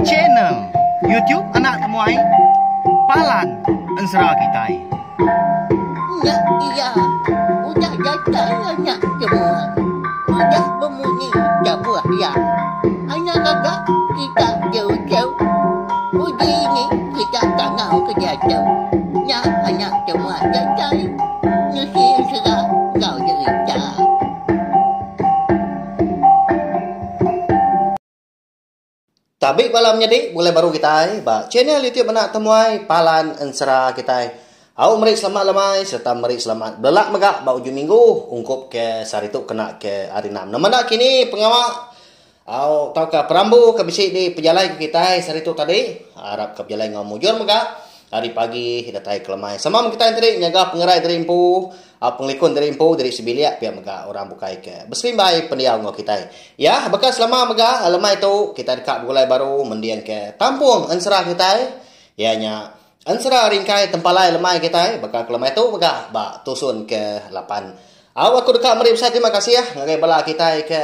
Channel YouTube Anak Temuai Palan Ensera Kitai. Nya iya udah datai anak temuai udah bemunyi tabuh iya. Anak gaga kita jauh-jauh uji ni kita kangau ke diatu. Nya anak temuai datai nusi ensera enggau jerita. Tabi bala menyadi begulai baru kitai ba channel YouTube Anak Temuai Palan Ensera kitai. Au meri selamat lemai sereta meri selamat belelak mega ba ujung minggu ungkup ke sehari tu kena ke hari enam. Nama enda kini pengawa au tauka perambu ke bisi dipejalai ke kitai sehari tu tadi arap ke bejalai enggau mujur mega ari pagi datai ke lemai. Sama meh kitai enti nyaga pengerai diri empu. Pengelikun diri empu, diri sebilik pia mega orang bukai ke beserimbai pendiau enggau kitai. Ya, baka selama mega lemai tu kitai deka begulai baru mendingka tampung ensera kitai iya nya ensera ringkai tempalai lemai kitai baka ke lemai tu mega ba tusun ke lapan. Au aku deka meri besai terima kasih ngagai bala kitai ke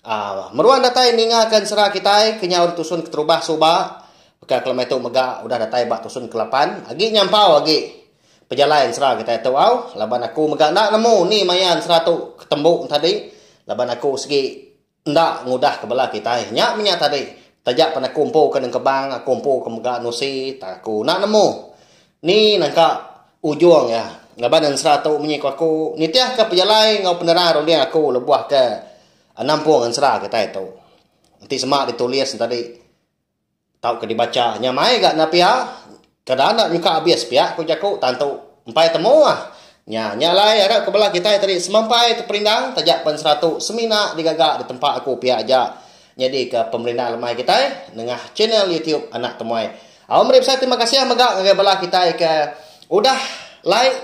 aaa meruan datai ningaka ensera kitai kenyau ari tusun keterubah suba baka ke lemai tu mega udah datai ba tusun ke lapan agi nyampau agi. Pejalai ensera kitai tu au laban aku mega enda nemu ni maya ensera tu ketembu tadi laban aku sigi enda ngudah ke bala kitai nya menya tadi taja pan aku empu ke nengkebang aku empu ke mega nusi tang aku enda nemu ni nangka ujung iya laban ensera tu munyi ku aku nitih ke pejalai enggau penerang runding aku lebuh ke nampung ensera kitai tu enti sema ditulis tadi. Tauka dibacha nya mai ga enda pia kada enda nyuka abis pia ku jaku tantu empai temu ah. Nya nya alai arap ke bala kitai tadi semampai teperindang taja pen seratu semina digaga ditempa aku pia aja nyadi ke pemerindang lemai kitai nengah channel YouTube Anak Temuai. Au meri besai terima kasih mega ngagai bala kitai ke udah like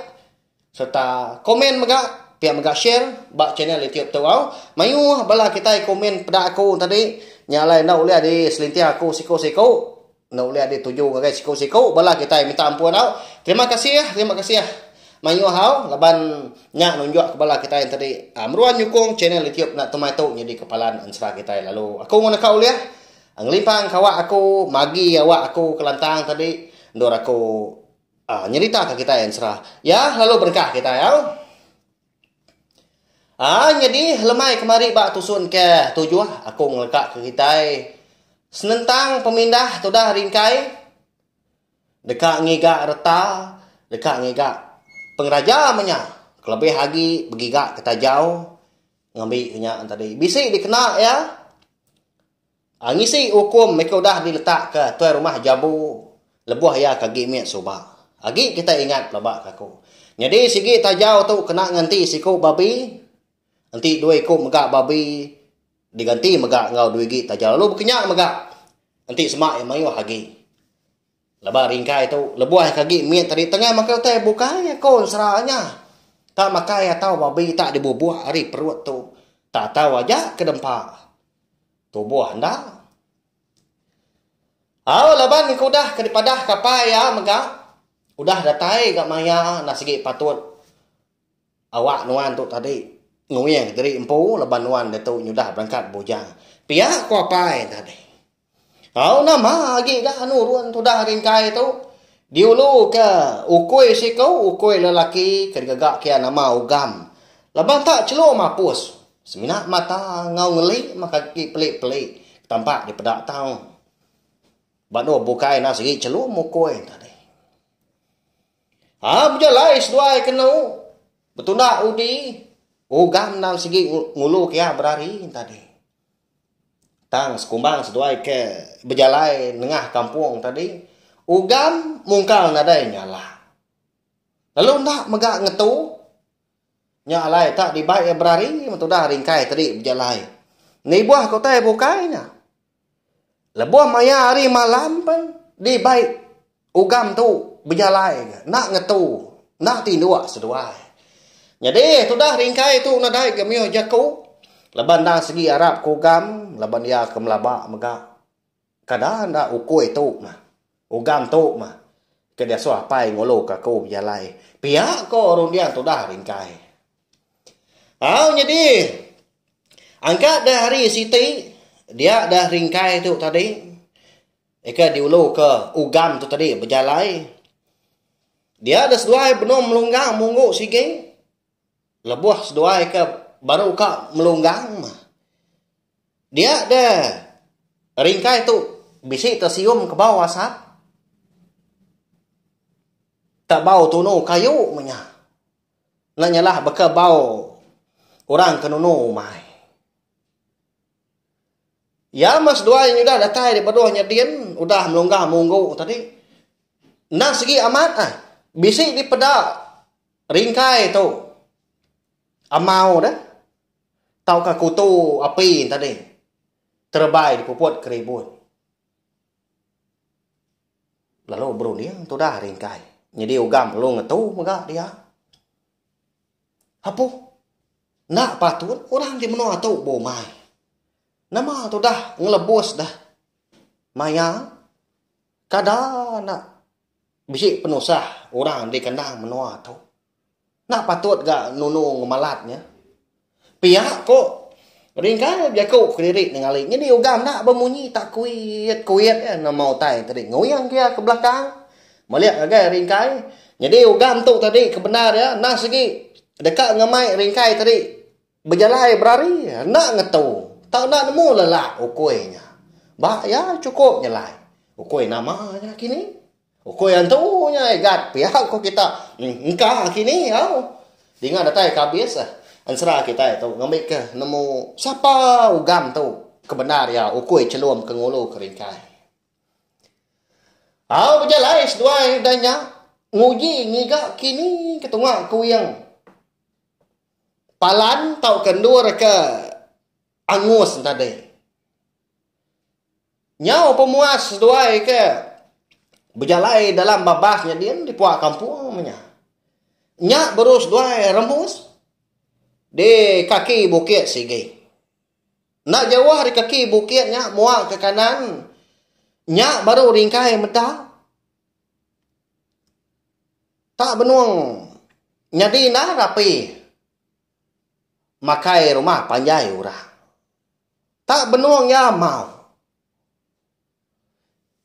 Sereta komen mega pia mega share ba channel YouTube tu au. Mayuh bala kitai komen peda aku tadi nya alai enda ulih di selinting aku siku-siku enda ulih di tuju ngagai siku-siku bala kitai minta ampun au. Terima kasih terima kasih mayuh au laban nya nunjuk ke bala kitai tadi meruan nyukung channel YouTube enda tumai tu nyadi ke palan ensera kitai lalu aku ngunaka ulih ngelimpang ke awak aku magi awak aku ke lantang tadi endur aku Ah, nyerita ka kitai ensera. Ya, lalu berengkah kitai au. Ah, nyadi lemai kemari ba tusun ke tujuh aku ngeleka ke kitai senentang pemindah tudah ringkai deka ngiga reta, deka ngiga pengeraja menya kelebih agi begiga ke tajau ngambi ke nya tadi. Bisi dikena iya. Ngisi ukum meka udah diletakka tuai rumah Jabu lebuh iya ke agi mit suba. Agi kitai ingat pelaba ke aku. Nyadi sigi tajau tu kena nganti siku babi, enti dua iku mega babi diganti mega enggau dua igi tajau lalu baka nya mega enti sema iya mayuh agi. Laban ringkai tu lebuh ke agi mit tadi tengah makai utai bukai aku ensera nya. Tak makai atau babi tak dibubuk ari perut tu. Tak tau aja ke dempa. Tubuh enda. Au laban ke udah ke dipadah ke apai iya mega udah datai ga maya enda sigi patut awak nuan tu tadi nguing diri empu laban nuan ditu nyudah berangkat bujang. Pia ku apai tadi. Au nama agi ga nurun tudah ringkai tu diulu ke ukui siku ukui lelaki ke digaga ke iya nama Ugam. Laban tak chelum apus semina mata enggau ngeli mah kaki peli-peli tampak dipeda tau. Ba endur bukai enda sigi chelum ukui tadi. Haa bejalai seduai kenu betunda udi Ugam endang sigi ngulu ke iya berari tadi. Tang sekumbang seduai ke bejalai nengah kampung tadi, Ugam mungkal nadai nyala. Lalu enda mega ngetu, nya alai tak dibai iya berari metudah ringkai tadi bejalai. Nibuh ke utai bukai nya. Lebuh maya hari malam pen dibai Ugam tu bejalai ga enda ngetu enda tinduk seduai. Nyadi tudah ringkai tu nadai ga mih jaku laban endang segi arap ke Ugam laban iya ke melaba mega kada enda ukui tu mah Ugam tu mah ke diasuh apai ngulu ke aku bejalai. Pia ko runding tudah ringkai. Au nyadi angkat deh hari siti dia deh ringkai tu tadi. Ika diulu ke Ugam tu tadi bejalai. Dia da seduai benung melunggang munggu sigi. Lebuh seduai ke baru ka melunggang mah. Dia da ringkai tu bisi tersium ke bau asap. Tak bau tunu kayu meh nya. Enda nyalah baka bau orang ke nunu umai. Iya meh seduai nyudah datai di baruh nya din udah melungga munggu tadi. Endang sigi amat ah bisi dipeda ringkai tu amau deh tauka kutu api tadi terebai dipuput ke ribut. Lalu berunding tudah ringkai nyadi ugam lalu ngetu mega dia. Apuh. Enda patut orang di menua tu bumai. Nama tudah ngelebus dah maya kada enda bisi penusah orang di kandang menua tu. Enda patut ga nunu ngemalat nya. Pia ko Ringkai bejaku kediri nengali nyadi uga enda bemunyi tak kuit kuit iya nama utai tadi nguyang kia ke belakang malik ngagai Ringkai. Nyadi ugam tu tadi ke bendar iya enda sigi deka ngemai Ringkai tadi bejalai berari enda ngetu tau enda nemu lelak ukui nya. Ba iya chukup nyelai ukui nama nya kini. Ukui antu nya igat pia ko kita engka kini au. Dinga datai ke abis ensera kitai tu ngambi ke nemu sapa ugam tu ke bendar iya ukui chelum ke ngulu ke ringkai. Au bejalai seduai udah nya nguji ngiga kini ke tunga kuing palan tauka endur ke angus tadi. Nyau pemuas seduai ke bejalai dalam babas nya din di puak kampung meh nya. Nya baru seduai rembus di kaki bukit sigi. Enda jauh ari kaki bukit nya mua ke kanan nya baru ringkai meda tak benung nyadi enda rapi makai rumah panjai orang. Tak benung iya mau.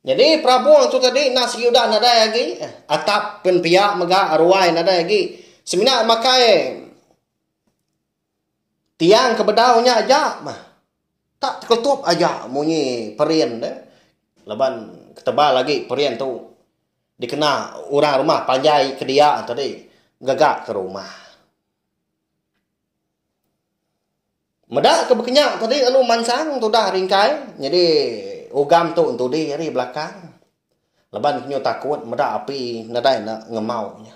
Nyadi perabung tu tadi enda sigi udah nadai agi. Atap pen pia mega ruai nadai agi. Semina makai tiang ke bedau nya aja mah. Tak teketup aja munyi perin deh. Laban ketebal agi perin tu dikena orang rumah panjai ke dia tadi gaga ke rumah. Meda ke bekenya tadi lalu mansang tudah ringkai nyadi ugam tu entudi ari belakang laban nyu takut meda api nadai enda ngemau nya.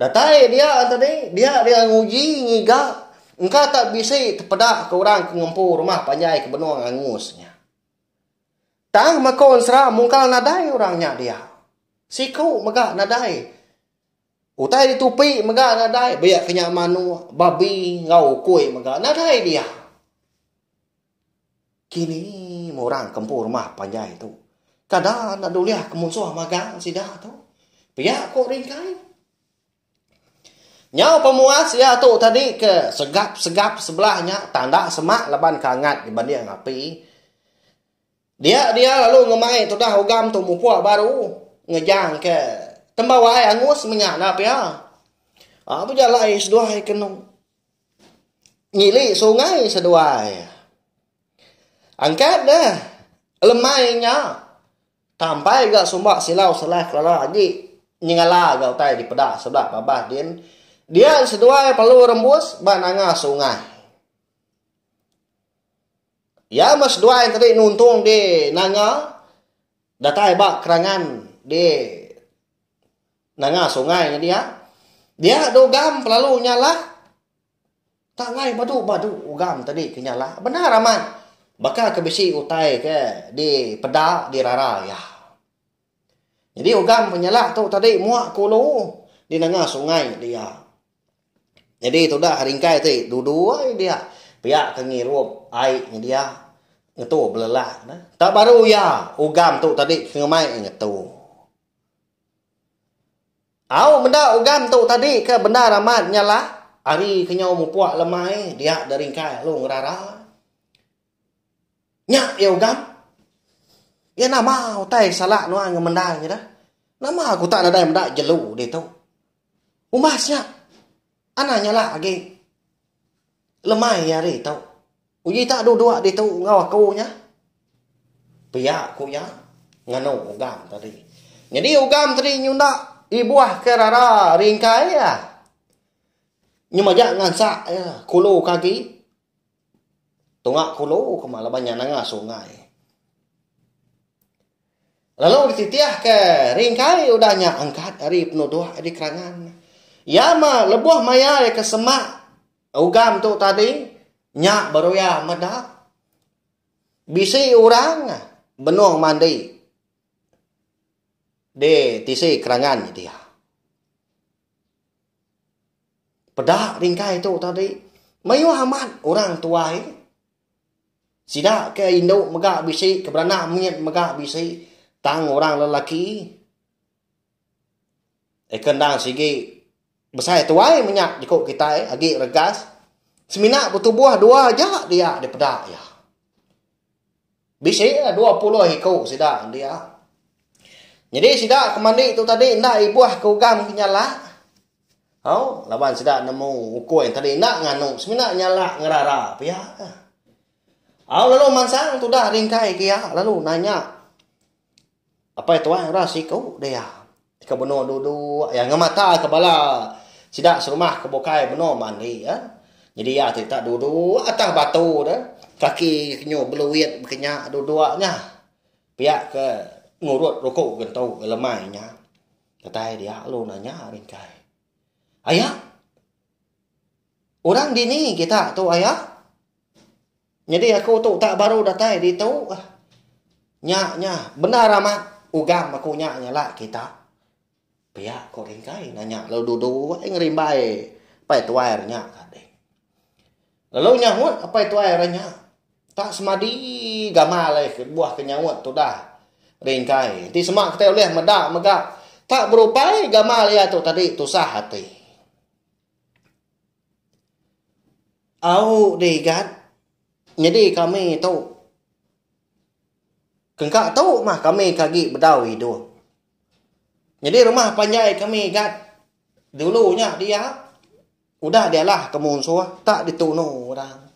Datai dia tadi dia dia nguji ngiga engka tak bisi tepeda ke orang ke ngempu rumah panjai ke benung angus nya. Tang meko ensera mungkal nadai orang nya dia. Siku mega nadai. Utai ditupi mega nadai beyak ke nya manuk, babi enggau ukui mega nadai dia. Kini meh orang ke empu rumah panjai tu. Kada enda dulih ke munsuh magang sida tu. Pia ku Ringkai. Nyau pemuas iya tu tadi ke segap-segap sebelah nya tanda semak laban ke angat dibanding api. Dia dia lalu ngemai tudah ugam tu mupuk baru ngejang ke tembawai angus menya enda pia. Aa bejalai seduai kenu ngili sungai seduai. Angkat deh lemai nya tampai ga sumba silau selah kelala agi nyengala ga utai dipeda sebelah babas din. Dia seduai perlu rembus ba nanga sungai. Iya meh seduai tadi nuntung di nanga datai ba kerangan di nanga sungai nya dia. Dia du ugam pelalu nyalah tak ngai badu badu ugam tadi ke nyalah bendar amat baka ke bisi utai ke di peda di rara iya. Nyadi ugam penyalak tu tadi muak ke ulu di nanga sungai dia. Nyadi tudah ringkai ti dudu ai dia pia ke ngirup ai nyedia ngetu belelak ne. Tak baru iya ugam tu tadi ke ngemai ngetu. Au meda ugam tu tadi ke bendar amat nyalak ari ke nyau mupuk lemai dia da ringkai lalu ngerara. Nya iya ugam. Iya nama utai salak nuan ngemendar nya dah. Nama aku tak nadai meda jelu ditu. Umbas nya. Anang nyalak agi. Lemai hari tu. Uji tak duduk ditu enggau aku nya. Pia ku iya nganu Ugam tadi. Nyadi Ugam tadi nyunda ibuh ke rara ringkai iya. Nyemaja ngansak iya kulu ke agi. Tunga kulu ke mah laban nya nanga sungai. Lalu dititih ke ringkai udah nya angkat ari penuduk ari kerangan. Iya mah lebuh maya iya ke semak Ugam tu tadi nya baru iya meda bisi orang benung mandi di tisi kerangan dia. Peda ringkai tu tadi mayuh amat orang tuai. Sida ke indu mega bisi, ke beranak mit mega bisi tang orang lelaki Eka endang sigi besai tuai menya jeku kitai agi regas semina betubuh dua aja dia dipeda iya. Bisi 20 iku sida dia. Nyadi sida ke mandi tu tadi enda ibuh ke ugam ke nyalak. Au laban sida nemu ukui tadi enda nganu semina nyalak ngerara pia. Au lalu mansang tudah ringkai ke iya lalu nanya Apai tuai orang siku dia ke benung duduk iya ngemata ke bala sida serumah ke bukai benung mandi iya. Nyadi iya ti tak duduk atas batu de kaki nyu beluit baka nya duduk nya pia ke ngurut ruku gentu lemai nya. Datai dia lalu nanya ringkai. Aya orang dini kita tu aya? Nyadi aku tu tak baru datai ditu. Nya nya bendar amat ugam aku nya nyala kita. Pia ko Ringkai nanya lalu duduk ai ngerimbai apai tuai re nya tadi. Lalu nyaut apai tuai re nya tak semadi gamal ai buah ke nyaut tudah Ringkai. Enti sema kitai ulih meda mega tak berupai gamal iya tu tadi tusah ati. Au deh igat nyadi kami tu kengka tu mah kami ke agi bedau idup. Nyadi rumah panjai kami igat dulu nya dia udah dialah ke munsuh tak ditunu orang.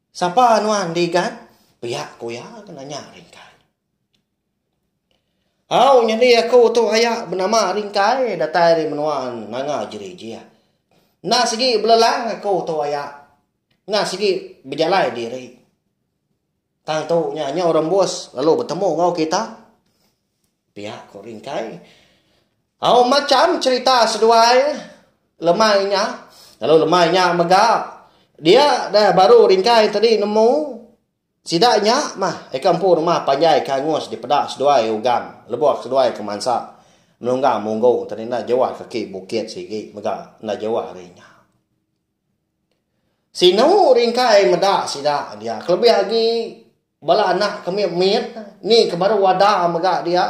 Sapa nuan deh igat? Pia ku iya ke nanya Ringkai. Au nyadi aku tu aya benama Ringkai datai ari menua Nanga Jerijih. Enda sigi belelang aku tu aya. Enda sigi bejalai diri. Tang tu nya nyau rembus lalu betemu enggau kita. Pia ku Ringkai. Au macham cherita seduai lemai nya. Lalu lemai nya mega dia dah baru Ringkai tadi nemu Sida nya mah eka empu rumah panjai ke angus dipeda seduai ugam lebuh seduai ke mansa melunggang munggu tadi enda jauh kaki bukit sigi mega enda jauh ari nya. Sinu ringkai meda sida dia kelebih agi bala anak ke mit-mit ni ke baru ada mega dia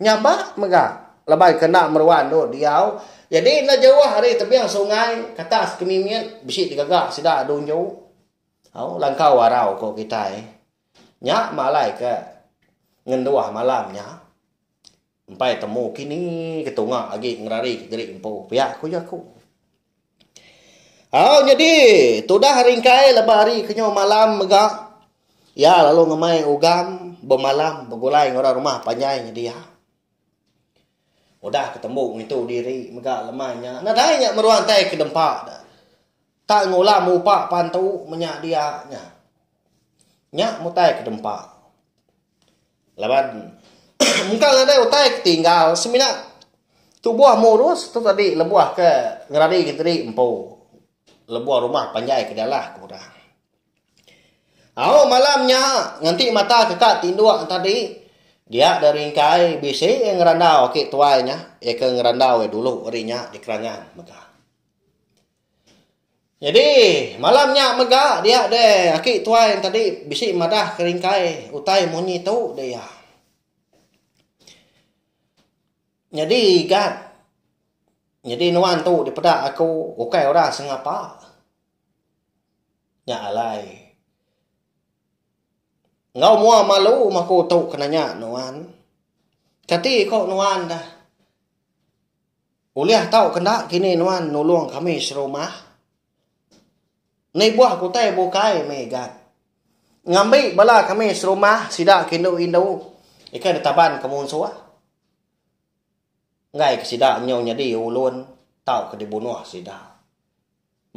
nyabak mega laban ke enda meruan tu diau jadi enda jauh ari tebing sungai ke atas ke mimit bisi digaga sida dunju. Au langkau arau ko kitai. Nya malai ke ngenduh malam nya. Empai temu kini ke tunga agi ngerari kediri empu pia ku jaku. Au nyadi tudah ringkai lebuh hari ke nyau malam mega iya lalu ngemai ugam bemalam begulai enggau orang rumah panjai nyedia. Udah ke tembu ngintu diri mega lemai nya nadai nya meruan tai ke dempa. Tak ngulam upa pantu menya dia nya. Nya mutai ke dempa. Laban mungkal nadai utai ke tinggal semina tubuh murus tu tadi lebuh ke ngerari ke diri empu lebuh rumah panjai ke dialah ke orang. Au malam nya nganti mata ke ka tinduk tadi dia da ringkai bisi ngerandau aki tuai nya iya ke ngerandau iya dulu ari nya di kerangan mega. Nyadi malam nya mega dia deh aki tuai tadi bisi madah ke ringkai utai munyi tu deh iya. Nyadi igat nyadi nuan tu dipeda aku ukai orang sengapa. Nya alai. Enggau mua malu maku tu ke nanya nuan. Kati ko nuan dah. Ulih tau ke enda kini nuan nulung kami serumah. Ni buah ke utai bukai meh igat. Ngambi bala kami serumah sida ke indu-indu ika ditaban ke munsuh. Enggai ke sida nyau nyadi ulun tauka dibunuh sida.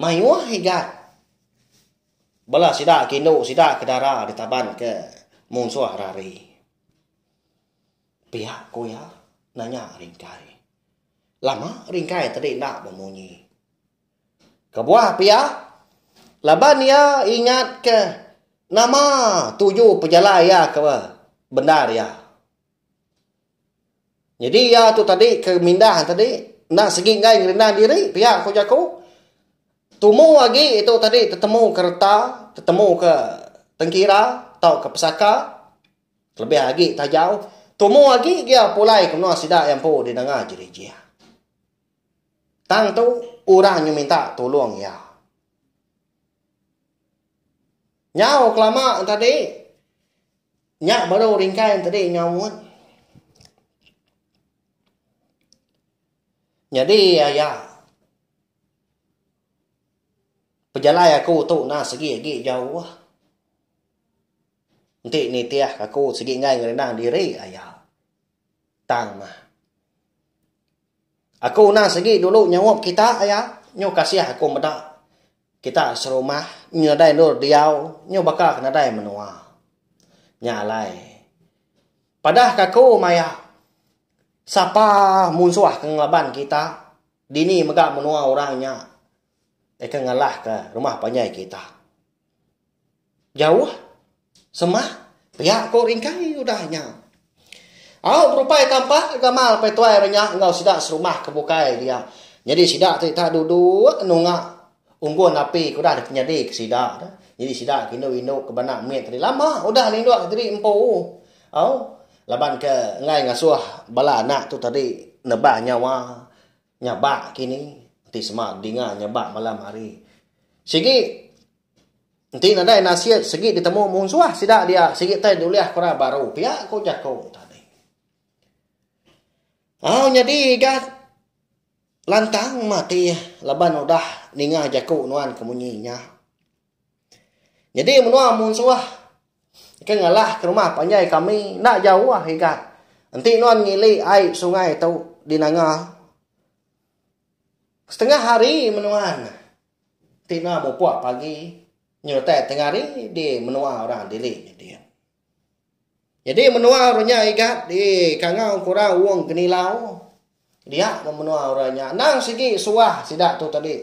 Mayuh igat bala sida ke indu sida ke dara ditaban ke munsuh rari. Pia ku iya nanya Ringkai. Lama Ringkai tadi enda bemunyi. Kebuah pia laban iya ingat ke nama tuju pejalai iya ke bendar iya. Nyadi iya tu tadi ke mindah tadi enda segi enggai ngerindang diri pia ku jaku. Tumu agi itu tadi tetemu ke reta, tetemu ke tengkira tauka pesaka kelebih agi tajau tumu agi gia pulai ke menua sida iya empu di nanga jerijih. Tang tu orang nyu minta tulung iya. Nyau kelama tadi nya baru ringkai tadi nyaut. Nyadi aya pejalai aku tu enda segi agi jauh. Enti nitih aku segi enggai ngerendang diri aya. Tang mah. Aku enda segi dulu nyaup kita aya nyu kasih aku meda Kita serumah nyu nadai endur diau nyu baka ke nadai menua. Nya alai. Padah ke aku maya sapa munsuh ke ngelaban kita dini mega menua orang nya deka ngalahka rumah panjai kita. Jauh semah pia ko ringkai udah nya. Au berupai tampak gamal pai tuai re nya enggau sida serumah ke bukai dia. Nyadi sida ti tak duduk nunga unggun api ke udah dipenyadi ke sida tu. Nyadi sida ke indu-indu ke bana mit tadi lama udah ninduk diri empu. Au laban ke enggai ngasuh bala anak tu tadi nebah nyawa nyabak kini enti sema dinga nyabak malam hari. Sigi Enti nadai nasit sigi ditemu munsuh sida dia sigi tai diulih ke orang baru pia ku jaku tadi. Au nyadi ga lantang mati laban udah ninga jaku nuan ke munyi nya. Nyadi menua munsuh ke ngalah ke rumah panjai kami enda jauh igat. Enti nuan ngili ai sungai tu di nanga setengah hari menuan. Ti enda mupuk pagi nyertai tengah hari di menua orang dili nyadi. Nyadi menua orang nya igat di kangau ke orang Wong Genilau dia meh menua orang nya endang sigi suah sida tu tadi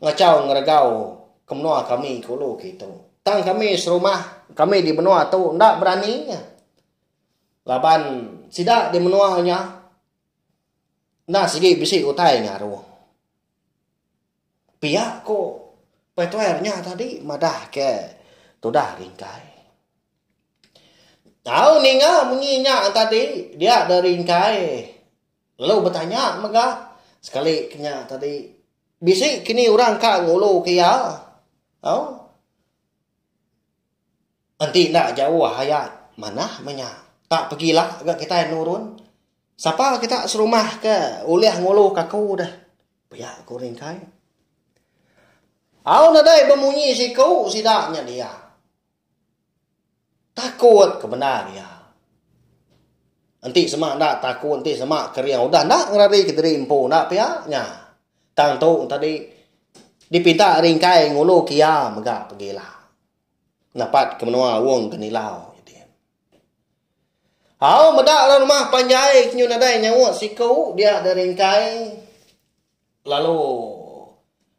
ngachau ngeregau ke menua kami ke ulu kitu. Tang kami serumah kami di menua tu enda berani laban sida di menua nya enda sigi bisi utai ngaruh. Pia ko Pai Tuai nya tadi madah ke tudah ringkai. Tau ninga munyi nya tadi dia da ringkai lalu betanya mega sekali ke nya tadi bisi kini orang ka ngulu ke iya. Au. Enti enda jauh aya manah meh nya. Tak pegila ga kitai nurun. Sapa kita serumah ke ulih ngulu ke aku deh. Pia ku Ringkai. Au nadai bemunyi siku sida nya dia. Takut ke bendar iya. Enti sema enda takut enti sema kering udah enda ngerari kediri empu enda pia nya. Tang tu tadi dipinta Ringkai ngulu ke iya mega pegila. Napat ke menua Wong Genilau nyadi. Au meda orang rumah panjai ke nyu nadai nyaut siku dia da ringkai lalu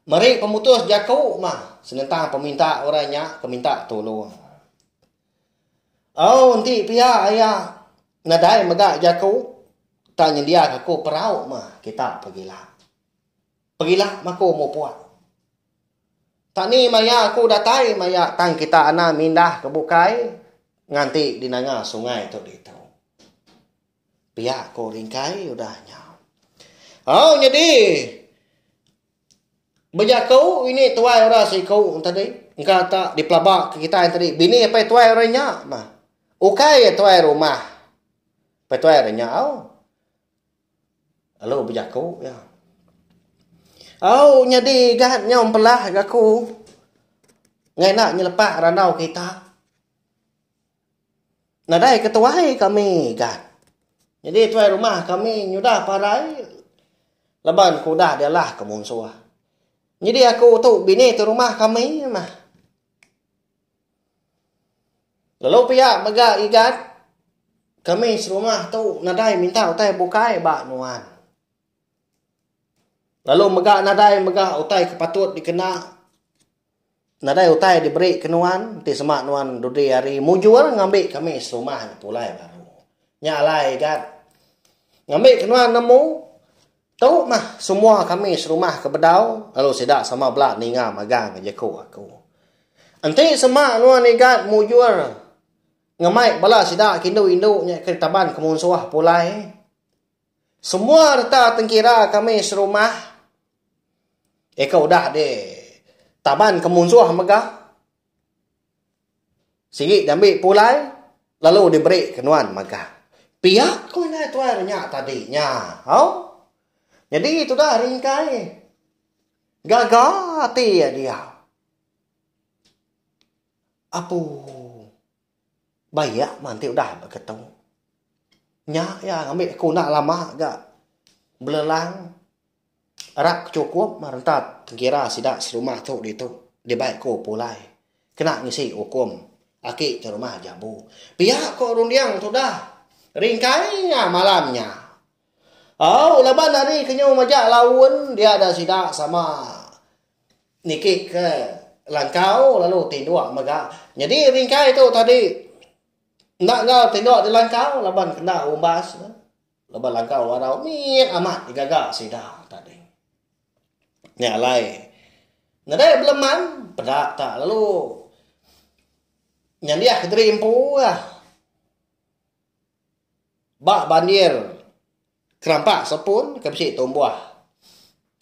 meri pemutus jaku mah senentang peminta orang nya ke minta tulung. Au enti pia aya nadai mega jaku tak nyendiaka aku perau mah kita pegila. Pegila mah aku mupuk. Tak ni maya aku datai maya tang kita anang mindah ke bukai nganti di nanga sungai tu ditu. Pia ko Ringkai udah nya. Au nyadi bejaku ini tuai orang siku tadi. Engka tak dipelaba ke kitai tadi bini apai tuai orang nya mah. Ukai iya tuai rumah. Apai tuai orang nya au. Lalu bejaku iya. Au nyadi gat nyau empelah ga aku. Ngai enda nyelepak randau kita. Nadai ketuai kami gat. Nyadi tuai rumah kami nyudah parai laban ke udah dialah ke munsuh. Nyadi aku tu bini tu rumah kami mah. Lalu pia mega igat kami serumah tu nadai minta utai bukai ba nuan. Lalu mega nadai mega utai ke patut dikena Nadai utai diberi ke nuan enti sema nuan dudi hari mujur ngambi kami serumah nya pulai baru. Nya alai gat ngambi ke nuan nemu tu mah semua kami serumah ke bedau lalu sida sama bela ninga magang jaku aku. Enti sema nuan igat mujur ngemai bala sida ke indu-indu nya ke ditaban ke munsuh pulai semua reta tengkira kami serumah Eka udah di taban ke munsuh mega sigi diambi pulai lalu diberi ke nuan mega. Pia ku indai tuai nya tadi nya. Au. Nyadi tudah ringkai gaga ati iya dia. Apu. Bayak mah enti udah ba ketu. Nya iya ngambi aku enda lama ga belelang. Arap ke chukup mah renta tengkira sida serumah tu ditu dibai ku pulai kena ngisi ukum aki ti rumah Jabu. Pia ko runding tudah ringkai nya malam nya. Au laban hari ke nyu majak laun dia da sida sama niki ke langkau lalu tinduk mega. Nyadi ringkai tu tadi enda enggau tinduk di langkau laban kena umbas ne. Laban langkau arau mit amat digaga sida tadi. Nya alai nadai beleman peda ta lalu nyandiah kediri empu ah. Ba bandir kerampak sepun ke bisi tumbuh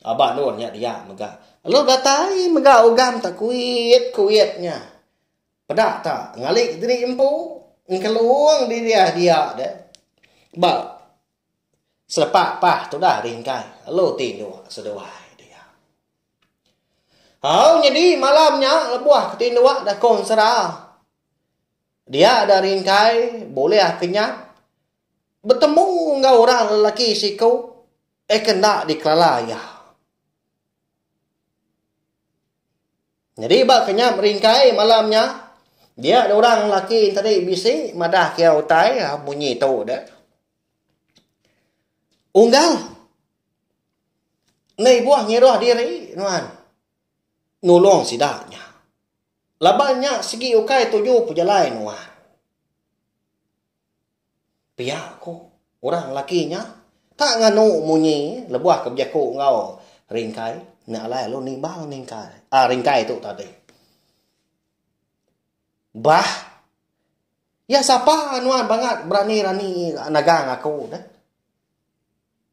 aba endur nya dia mega. Lalu datai mega ugam ta kuit kuit nya. Peda ta ngali diri empu engkelung diri dia deh. Ba selepak pah tudah ringkai lalu tinduk seduai dia. Au nyadi malam nya lebuh ke tinduk dakong sera. Dia da ringkai bulih kenyap betemu enggau orang lelaki siku eh ke enda dikelala iya. Nyadi ba kenyap ringkai malam nya, dia da orang lelaki tadi bisi madah ke iya utai munyi tu deh. Unggal. Enda ibuh ngiruh diri nuan nulung sida nya. Laban nya sigi ukai tuju pejalai nuan. Pia ku orang lelaki nya tak nganu munyi lebuh ke bejaku enggau Ringkai nya alai lalu nimbal ningkai aaa Ringkai tu tadi. Bah iya sapa nuan bangat berani-rani nagang aku deh.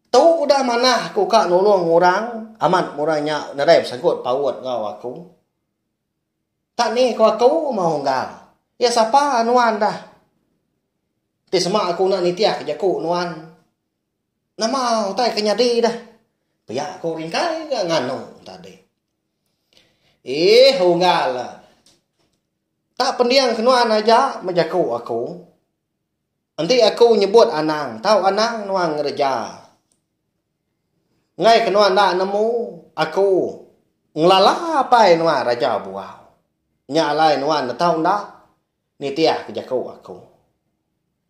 Tu udah manah aku ka nulung orang amat orang nya nadai besangkut paut enggau aku. Tak ni ko aku mah unggal. Iya sapa nuan dah. Ti sema aku enda nitih ke jaku nuan. Nama utai ke nyadi dah. Pia ko ringkai ga nganu tadi. Eeh unggal. Tak pending ke nuan aja meh jaku aku. Enti aku nyebut anang, tau anang nuan ngereja. Enggai ke nuan enda nemu aku ngelala apai nuan Raja Buau. Nya alai nuan netau enda nitih ke jaku aku.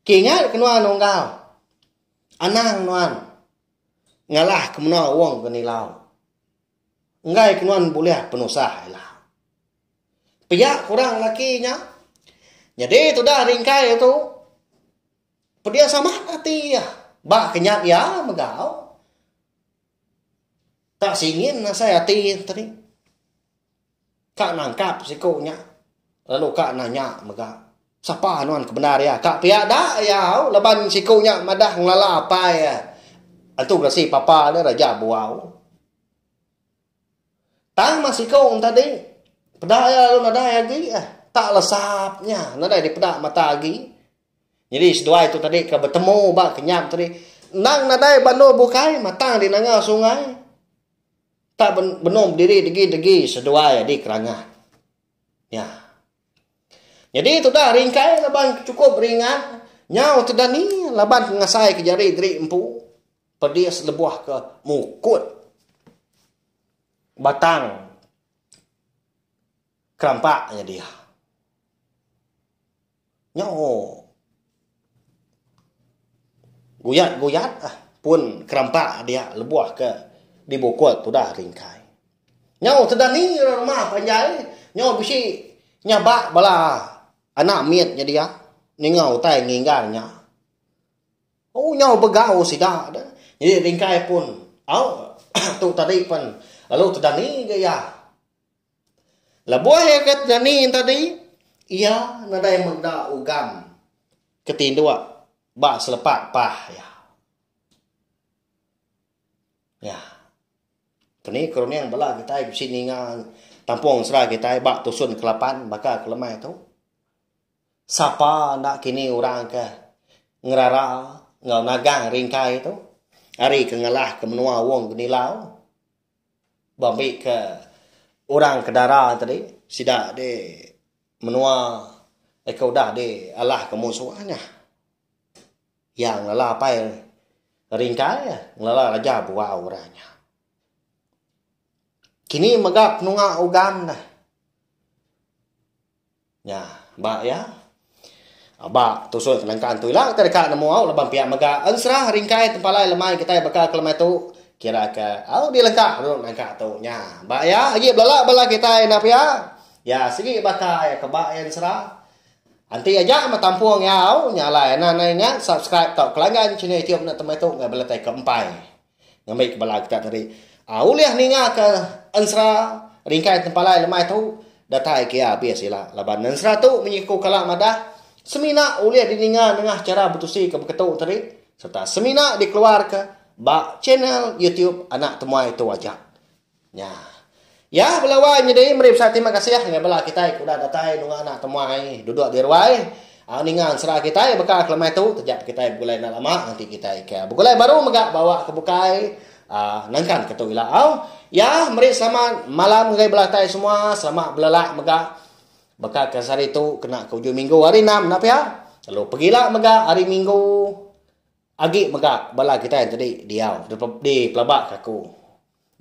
Kingat ke nuan unggal, anang nuan ngalah ke menua wong ke nilau. Enggai ke nuan bulih penusah ila. Pia kurang laki nya. Nyadi tudah ringkai tu pedis amat ati iya. Ba kenyap iya mega tak singin asai ati tadi. Ka nangkap siku nya lalu ka nanya mega sapa nuan ke bendar iya. Ka pia da iya laban siku nya madah ngelala apai iya. Antu gerasi papa dia Raja Buau. Tang mah siku tadi. Peda iya lalu nadai agi ah. Tak lesap nya nadai dipeda mata agi. Nyadi seduai tu tadi ke betemu ba kenyap tadi endang nadai ba endur bukai matang di nanga sungai. Tak benung bediri degi-degi seduai adi kerangan. Nya. Nyadi tudah ringkai laban chukup ringat nyau tedani laban ke ngasai ke jari diri empu pedis lebuh ke mukut batang kerampak nya dia. Nyau guyat-guyat ah pun kerampak dia lebuh ke dibukut tudah ringkai. Nyau tedani rumah panjai nyau bisi nyabak bala anak mit nya dia ninga utai nginggar nya. Oh nyau begau sida de. Jadi ringkai pun au tu tadi pen lalu tedani ga iya. Lebuh iya ke tedani tadi iya nadai meda ugam ke tinduk ba selepak pah iya. Ya. Keni ke runding bala kitai bisi ninga tampung sera kitai ba tusun kelapan baka ke lemai tu. Sapa enda kini orang ke ngerara enggau nagang ringkai tu ari ke ngalahka menua Wong Genilau. Ba ambi ke orang ke dara tadi sida di menua ke udah di alah ke munsuh nya. Iya ngelala apai Ringkai ngelala Raja Buau orang nya. Kini mega penunga Ugam dah. Nya, ba iya. Ba tusun kelengkan tu ila kita deka nemu au laban pia mega ensera ringkai tempalai lemai kitai baka ke lemai tu kira ke au dilengka dulu nangka tu. Nya, ba iya agi belala bala kitai enda pia. Ya sigi baka iya ke ba iya ensera. Anti aja meh tampung iya au nya alai anang anang ingat subscribe tauka langgan channel YouTube enda temai tu ngagai bala tai ke empai. Ngambi ke bala kita tadi ulih ninga ke ensera ringkai tempalai lemai tu datai ke iya abis ila laban ensera tu munyi ku kala madah semina ulih dininga nengah chara betusi ke beketu tadi sereta semina dikeluar ke ba channel YouTube Anak Temuai tu aja. Nya. Ya bala wai nyadi meri besai terima kasih ngagai bala kitai ke udah datai nunga anak temuai duduk di ruai. Au ninga ensera kitai baka ke lemai tu taja kitai begulai enda lama nganti kitai ke begulai baru mega bawa ke bukai uhh nangkan ke tu ila au. Ya meri selamat malam ngagai bala kitai semua selamat belelak mega baka ke sehari tu kena ke ujung minggu hari enam enda pia lalu pegila mega hari minggu. Agi mega bala kitai tadi diau di pelaba ka aku.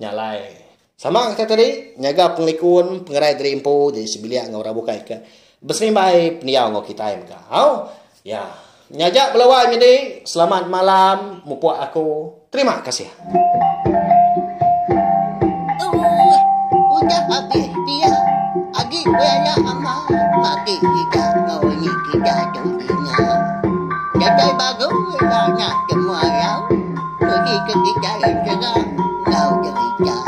Nya alai sama kitai tadi nyaga pengelikun pengerai diri empu diri sebilik enggau orang bukai ke beserimbai pendiau enggau kitai mega. Au ya. Nya aja bala wai nyadi selamat malam mupuk aku. Terima kasih. Ooh udah abis dia agi belala amat magi sida enggau ini sida tu dinga. Datai baru ila nya semua rau pergi ke kitai ensera enggau jerita.